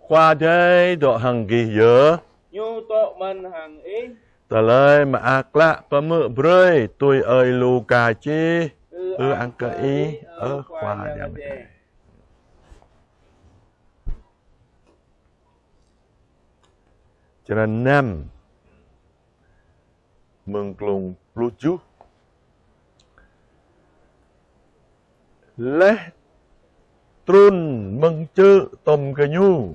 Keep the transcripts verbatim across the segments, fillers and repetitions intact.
Khua Adai dŏ hăng gih yơh. Ñu dŏ mơ̆n hăng ih. Tơlơi mơak klă pơhmư̆ brơi tui ơi Luka čih. Ư-ang kơ ih, ơ Khua Yang Adai. Črăn năm, mơ̆ng klung pluh tơjuh. Laih trŭn mơ̆ng čư̆ tŏm gơñu,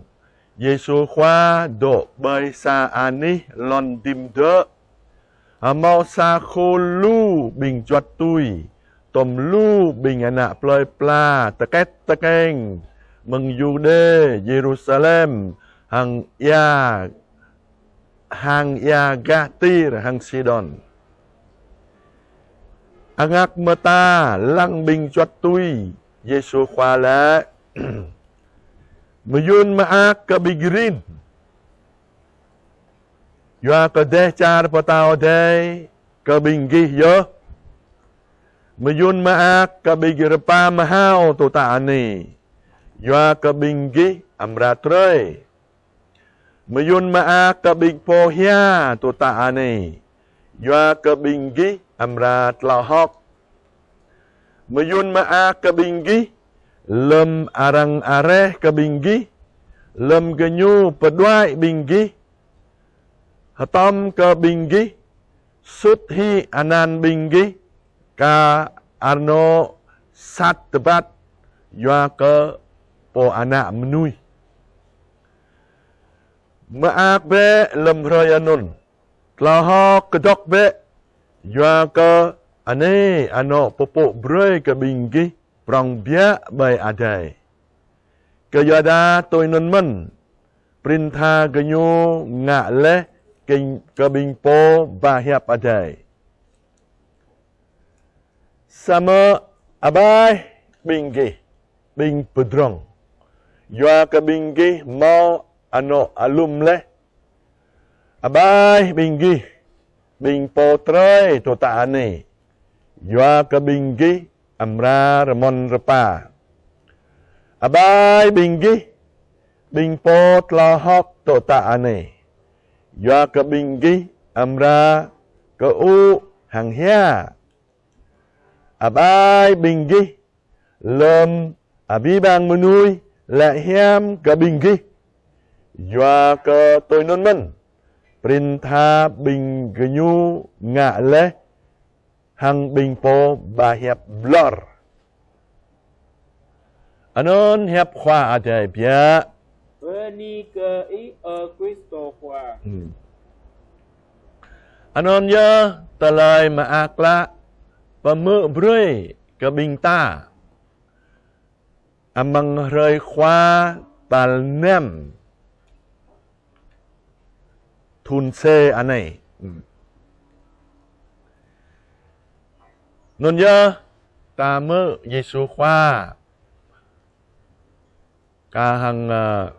Yêsu Khua dŏ ƀơi sa anih lŏn đĭm đơ̆. Hơmâo sa khul lu ƀing juăt tui, tŏm lu ƀing ană plơi pla tơkĕt tơkeng mơ̆ng Yuđê, Yêrusalem, hăng ia, hăng ia gah Tir hăng Siđôn. Angak mơta lăng ƀing juăt tui, Yêsu Khua laĭ: Mơyŭn mơak kơ ƀing rin, yua kơ Dêh Čar Pơtao Adai kơ ƀing gih yơh. Mơyŭn mơak kơ ƀing rơpa mơhao tŭ tă anih, yua kơ ƀing gih amra trơi. Mơyŭn mơak kơ ƀing pô hia tŭ tă anih, yua kơ ƀing gih amra tlao hơ̆k. Mơyŭn mơak kơ ƀing gih lơ̆m arăng areh kơ ƀing gih, lơ̆m gơñu pơđuaĭ ƀing gih, hơtŏm kơ ƀing gih, sut hĭ anăn ƀing gih kar anŏ sat tơbat yua kơ Pô Ană Mơnuih. Mơak bĕ lơ̆m hrơi anŭn, tlao hơ̆k kơdŏk bĕ, yua kơ anai anŏ pơpŭ brơi kơ ƀing gih prŏng biă ƀơi adai. Kơyuadah tui anŭn mơ̆n prin tha gơñu ngă laih kơ, kơ ƀing pô ba hiăp adai. Samơ̆ abaih ƀing gih, ƀing pơdrŏng, yua kơ ƀing gih hơmâo anŏ alum laih. Abaih ƀing gih, ƀing pô trơi tŭ tă anih, yua kơ ƀing gih amra rơmon rơpa. Abaih ƀing gih, ƀing pô tlao hơ̆k tŭ tă anih, yua kơ ƀing gih amra kơŭ hăng hia. Abaih ƀing gih lơ̆m abih bang mơnuih laĭ hiam kơ ƀing gih, yua kơ tui anŭn mơ̆n prin tha ƀing gơñu ngă laih hăng ƀing pô ba hiăp ƀlŏr. Anŭn hiăp Khua Adai biă. Bơni kơ Ih, ơ Krist Khua. Hmm. Anŭn yơh tơlơi mơak klă pơhmư̆ brơi kơ ƀing ta amăng hrơi Khua tal năm thŭn C anai. Anŭn yơh ta hmư̆ Yêsu Khua kah hăng, ơ,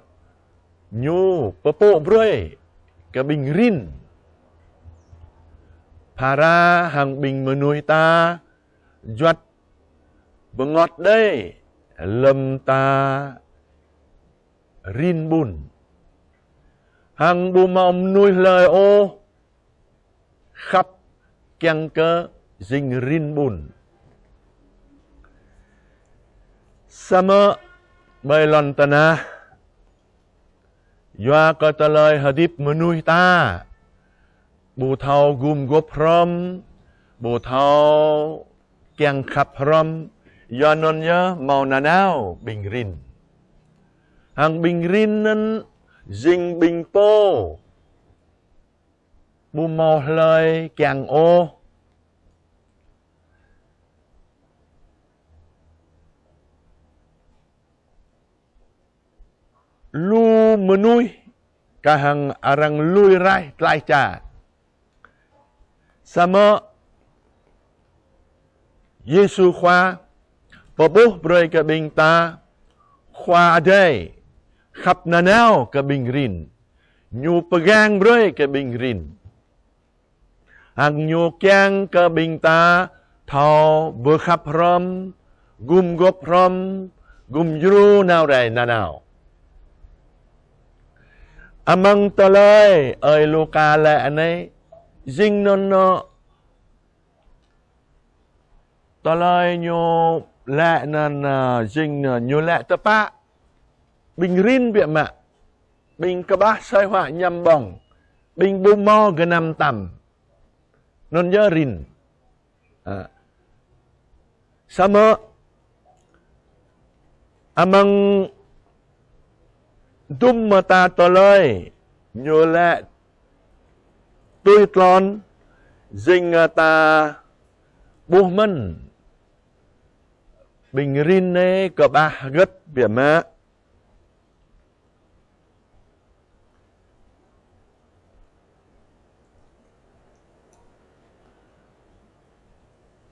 Ñu pơpŭ brơi kơ ƀing rin. Phara hăng ƀing mơnuih ta juăt bơngơ̆t đơi lơ̆m ta rin ƀun. Hăng ƀu hmâo mơnuih hlơi ôh khăp kiăng kơ jing rin ƀun. Samơ̆ ƀơi lŏn tơnah, yua kơ tơlơi hơdip mơnuih ta ƀu thâo gum gôp hrŏm, ƀu thâo kiăng khăp hrŏm, yua anŭn yơh hmâo nanao ƀing rin. Hăng ƀing rin anŭn jing ƀing pô ƀu hmâo hlơi kiăng ôh. Lu mơnuih kah hăng arăng lui raih tlaih čar. Samơ̆ Yêsu Khua pơƀuh brơi kơ ƀing ta Khua Adai khăp nanao kơ ƀing rin. Ñu pơgang brơi kơ ƀing rin. Hăng Ñu kiăng kơ ƀing ta thâo bơkhăp hrŏm, gum gôp hrŏm, gum djru nao rai nanao. Amăng tơlơi ơi Luka laĭ anai, jing anŭn, ơ, tơlơi ñu laĭ anŭn, ơ, jing anŭn ñu laĭ tơpă. Ƀing rin biă mă. Ƀing kơƀah asơi huă añăm ƀơ̆ng. Ƀing ƀu hmâo gơnam tam. Anŭn yơh rin. Ă. Samơ̆ amăng dŭm mơta tơlơi ñu laĭ tui tlôn jing ta ƀuh mơ̆n. Ƀing rin anai kơƀah hơget biă mă.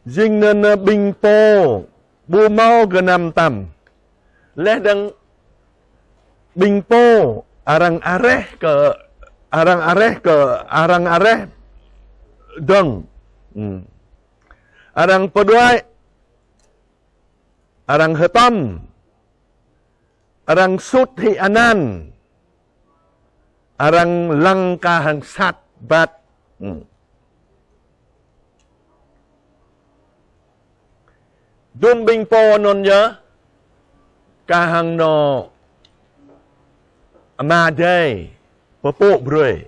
Jing anŭn ƀing pô ƀu hmâo gơnam tam. Laih dơ̆ng ƀing pô arăng areh kơ, arăng areh kơ, arăng areh dơ̆ng. Hmm. Arăng pơđuaĭ, arăng hơtŏm, arăng sut hĭ anăn, arăng lăng kar hăng sat ƀat. Hmm. Dŭm ƀing pô anŭn yơh, kar hăng anŏ Ama Adai pơpŭ brơi.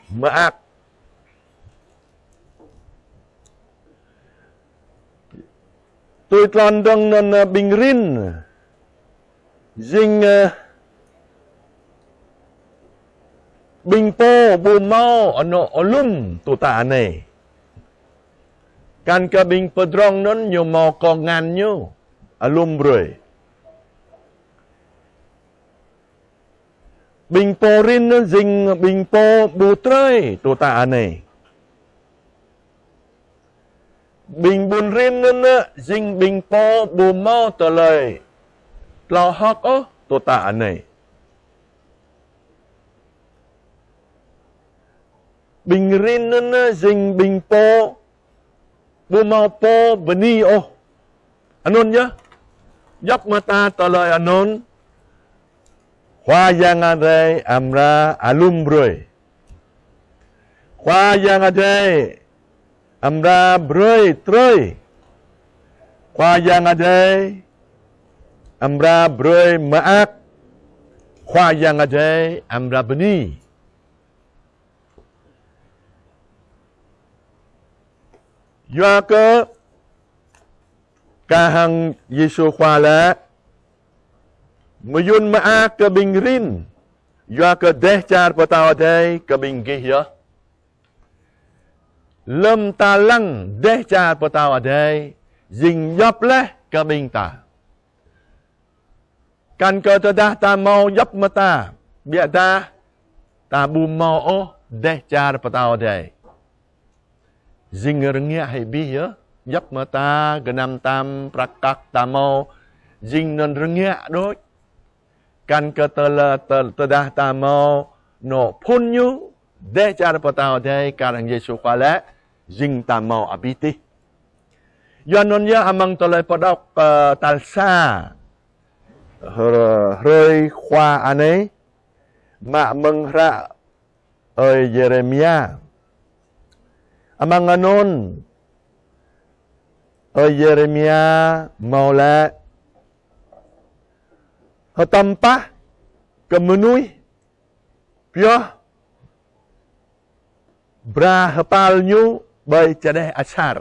Mơak. Tui tlôn dơ̆ng anŭn, ơ, ƀing rin. Jing, ơ, ƀing pô ƀu hmâo anŏ alum tŭ ta anai. Kăn kơ ƀing pơdrŏng anŭn ñu hmâo kông ngăn ñu alum brơi. Ƀing pô rin anŭn jing ƀing pô ƀu trơi tŭ ta anai. Ƀing ƀun rin anŭn jing ƀing pô ƀu hmâo tơlơi tlao hơ̆k ôh tŭ ta anai. Ƀing rin anŭn jing ƀing pô ƀu hmâo pô bơni ôh. Anŭn yơh, djŏp mơta tơlơi anŭn, Khua Yang Adai amra alum brơi. Khua Yang Adai amra brơi trơi. Khua Yang Adai amra brơi mơak. Khua Yang Adai amra bơni. Yua kơ kar hăng Yêsu Khua laĭ, mơyŭn mơak kơ ƀing rin, yua kơ dêh čar pơtao adai kơ ƀing gih yơh. Lơ̆m ta lăng dêh čar pơtao adai, jing djŏp laih kơ ƀing ta. Kăn kơ tơdah ta hmâo djŏp mơta, biă dah ta ƀu hmâo ôh dêh čar pơtao adai. Jing rơngiă hĭ abih yơh, djŏp mơta, gơnam tam, prăk kăk ta hmâo, jing anŭn rơngiă đôč. Kăn kơ tơlơi, tơ-, tơdah ta hmâo anŏ phŭn ñu, dêh čar pơtao adai kar hăng Yêsu Khua laĭ, jing ta hmâo abih tih. Yua anŭn yơh amăng tơlơi pơđŏk, ơ, tal sa, hrơi, hrơi Khua anai, mă mơ̆ng hră ơi Yêrêmia. Amăng anŭn, ơi Yêrêmia hmâo laĭ: Hơtŏm pah kơ mơnuih pioh bra hơpal ñu ƀơi čơđeh asar.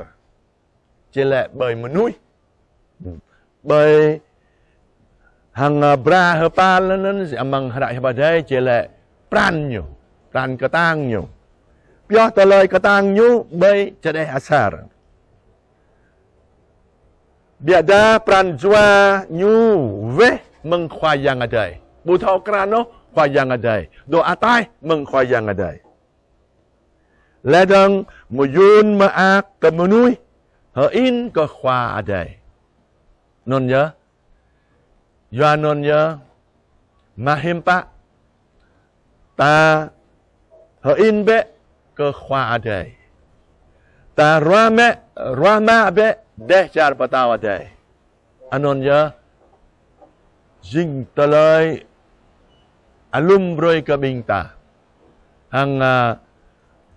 Či laĭ ƀơi mơnuih. Ƀơi hăng, ơ, bra hơpal anŭn, amăng hră Hiăp Adai či laĭ pran ñu, pran kơtang ñu. Pioh tơlơi kơtang ñu ƀơi čơđeh asar. Biă dah pran jua ñu weh mơ̆ng Khua Yang Adai. Ƀu thâo krăn ôh Khua Yang Adai. Dŏ ataih mơ̆ng Khua Yang Adai. Laih dơ̆ng mơyŭn mơak kơ mơnuih, hơĭn kơ Khua Adai. Anŭn yơh. Yua anŭn yơh, mơhiam pă, ta hơĭn bĕ kơ Khua Adai. Ta ruah mă, ruah mă bĕ dêh čar pơtao adai. Anŭn yơh, jing tơlơi alum brơi kơ ƀing ta. Hăng, a,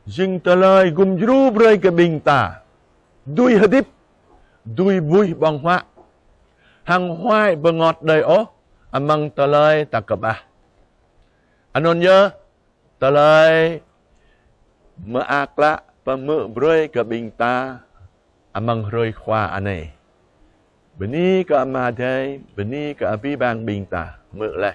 jing tơlơi gum djru brơi kơ ƀing ta dưi hơdip, dưi buih ƀơ̆ng huă, hăng huai bơngơ̆t đơi ôh amăng tơlơi ta kơƀah. Anŭn yơh, tơlơi mơak klă pơhmư̆ brơi kơ ƀing ta amăng hrơi Khua anai. Bơni kơ Ama Adai, bơni kơ abih bang ƀing ta hmư̆ laih.